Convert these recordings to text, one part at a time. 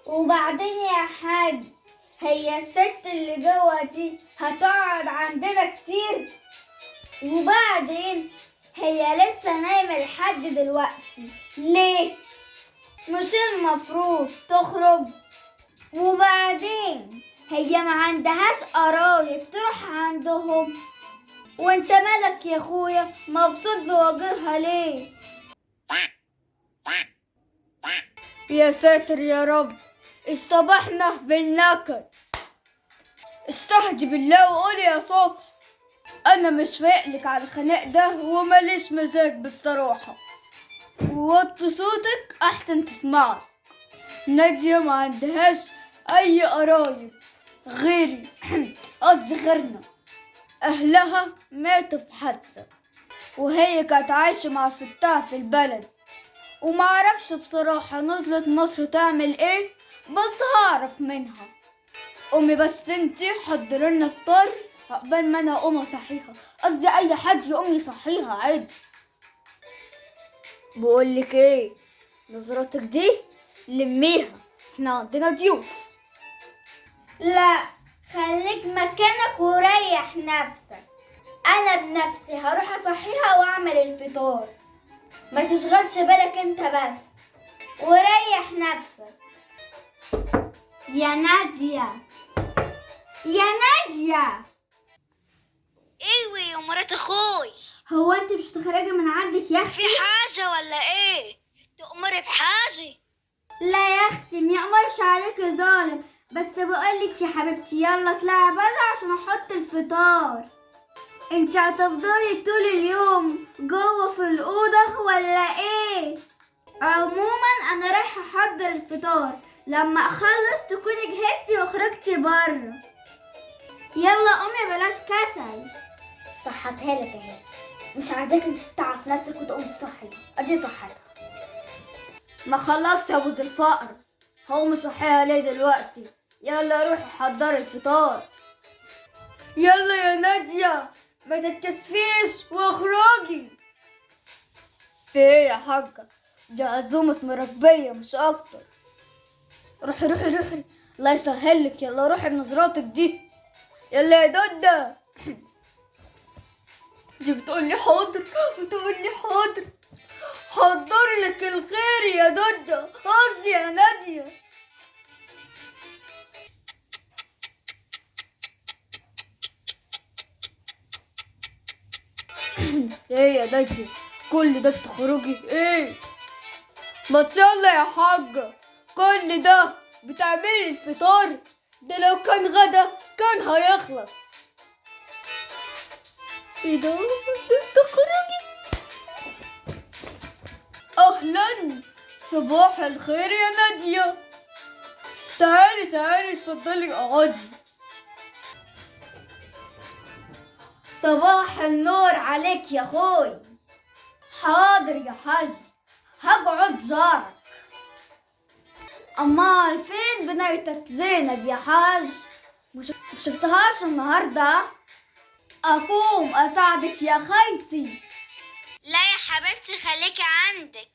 وبعدين يا حاج، هي الست اللي جوه دي هتقعد عندنا كتير؟ وبعدين هي لسه نايمة لحد دلوقتي ليه؟ مش المفروض تخرج؟ وبعدين هي ما عندهاش قرايب تروح عندهم؟ وانت مالك يا اخويا مبسوط بوجهها ليه؟ يا ساتر يا رب، اصطبحنا بالنكد. استهدي بالله وقولي يا صبح، انا مش فايقلك على الخناق ده وماليش مزاج بالصراحة. ووطي صوتك احسن تسمعك. نادية ما عندهاش اي قرايب غيري، قصدي غيرنا. اهلها ماتوا في حادثة وهي كانت عايشة مع ستها في البلد، ومعرفش بصراحة نزلت مصر تعمل ايه، بس هعرف منها. امي بس انتي حضري لنا فطار عقبال ما انا اقوم اصحيها، قصدي اي حد يقوم يصحيها عادي. بقولك ايه، نظرتك دي لميها، احنا عندنا ضيوف. لا خليك مكانك وريح نفسك، انا بنفسي هروح اصحيها واعمل الفطار، ما تشغلش بالك انت بس وريح نفسك. يا نادية، يا نادية. ايوه يا مرات اخوي. هو انت مش تخرجي من عندك يا اختي؟ في حاجة ولا ايه؟ تأمري بحاجة؟ لا يا اختي ما يأمرش عليك ظالم، بس بقولك يا حبيبتي يلا اطلعي بره عشان احط الفطار. انت هتفضلي طول اليوم جوه في الاوضة ولا ايه؟ عموما انا رايحة احضر الفطار، لما اخلص تكوني جهزتي وخرجتي بره. يلا قومي بلاش كسل. صحتها لك اهي، مش عايزاك تعرف نفسك وتقوم تصحي، ادي صحتها. ما خلصت يا ابو الفقر، هقوم اصحيها ليه دلوقتي؟ يلا روحي حضري الفطار. يلا يا نادية ما تتكسفيش واخرجي. في ايه يا حاجة؟ دي عزومة مربية مش اكتر. روحي روحي روحي، الله يسهلك، يلا روحي بنظراتك دي. يلا يا دودة. دي بتقولي حاضر وتقولي حاضر. حضر لك الخير يا دودة، قصدي يا نادية. ايه يا نادية كل ده تخرجي ايه؟ ما تصلي يا حاجة، كل ده بتعملي الفطار؟ ده لو كان غدا كان هيخلص. ايه ده تخرجي؟ اهلا، صباح الخير يا نادية. تعالي تعالي اتفضلي اقعدي. صباح النور عليك يا اخوي. حاضر يا حاج، هقعد جارك. امال فين بنيتك زينب يا حاج؟ مش شفتهاش النهارده؟ اقوم اساعدك يا خيتي. لا يا حبيبتي خليكي عندك،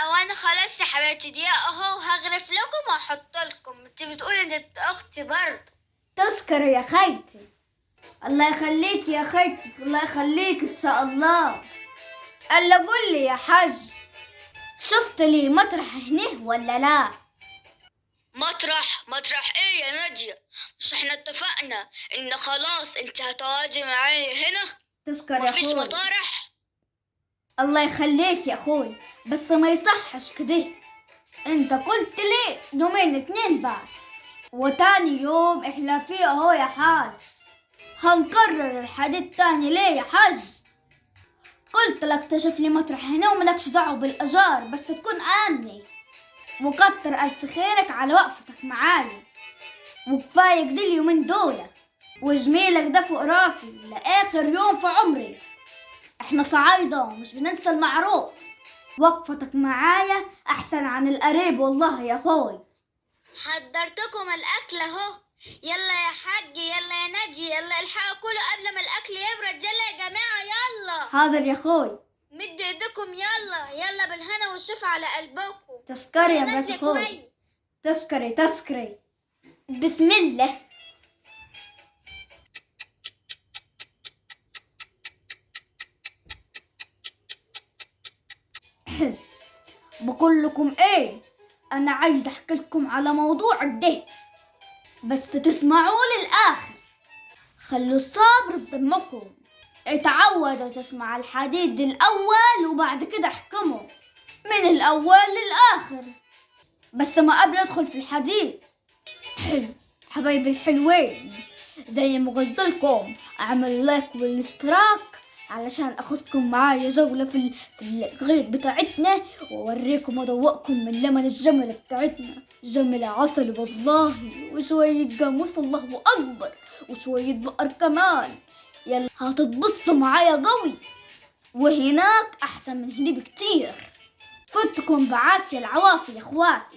او انا خلاص يا حبيبتي دقيقة اهو هغرف لكم واحط لكم. انت بتقولي ان انت اختي برضه. تشكر يا خيتي، الله يخليك يا خيتي، الله يخليك ان شاء الله. الا قول لي يا حاج، شفت لي مطرح هنا ولا لا؟ مطرح؟ مطرح ايه يا نادية؟ مش احنا اتفقنا ان خلاص انت هتقعدي معايا هنا؟ تشكر يا مفيش اخوي. مطارح؟ الله يخليك يا اخوي، بس ما يصحش كده. انت قلت لي يومين اتنين بس، وتاني يوم احنا فيه اهو يا حاج. هنكرر الحديث تاني ليه يا حاج؟ قلت لك تشوف لي مطرح هنا وملكش دعوة بالأجار، بس تكون آمنة. وكتر ألف خيرك على وقفتك معايا، وكفاية كده اليومين دول، وجميلك ده فوق راسي لآخر يوم في عمري. احنا صعايدة ومش بننسى المعروف. وقفتك معايا أحسن عن القريب والله يا خوي. حضرتكم الأكل اهو، يلا يا حاج، يلا يا نادية، يلا الحقوا كلوا قبل ما الأكل يبرد. يلا يا جماعة يلا. حاضر يا خوي. مد ايدكم يلا، يلا بالهنا والشفا على قلبكم. تشكري يا مرات نادية اخوي. كويس. تشكري تشكري. بسم الله. بقول لكم ايه، انا عايز احكي لكم على موضوع ده، بس تسمعوا للاخر. خلوا الصبر في دمكم، اتعودوا تسمع الحديد الاول وبعد كده احكموا من الاول للاخر. بس ما قبل ادخل في الحديد، حلو حبايبي الحلوين، زي ما قلت لكم اعمل لايك والاشتراك علشان اخدكم معايا جولة في الغيط بتاعتنا، واوريكم وادوقكم من لمن الجمل بتاعتنا. جمل عسل والله، وشوية جاموس الله اكبر، وشوية بقر كمان. يلا هتتبسطوا معايا قوي، وهناك احسن من هنا بكتير. فتكم بعافية العوافي يا اخواتي.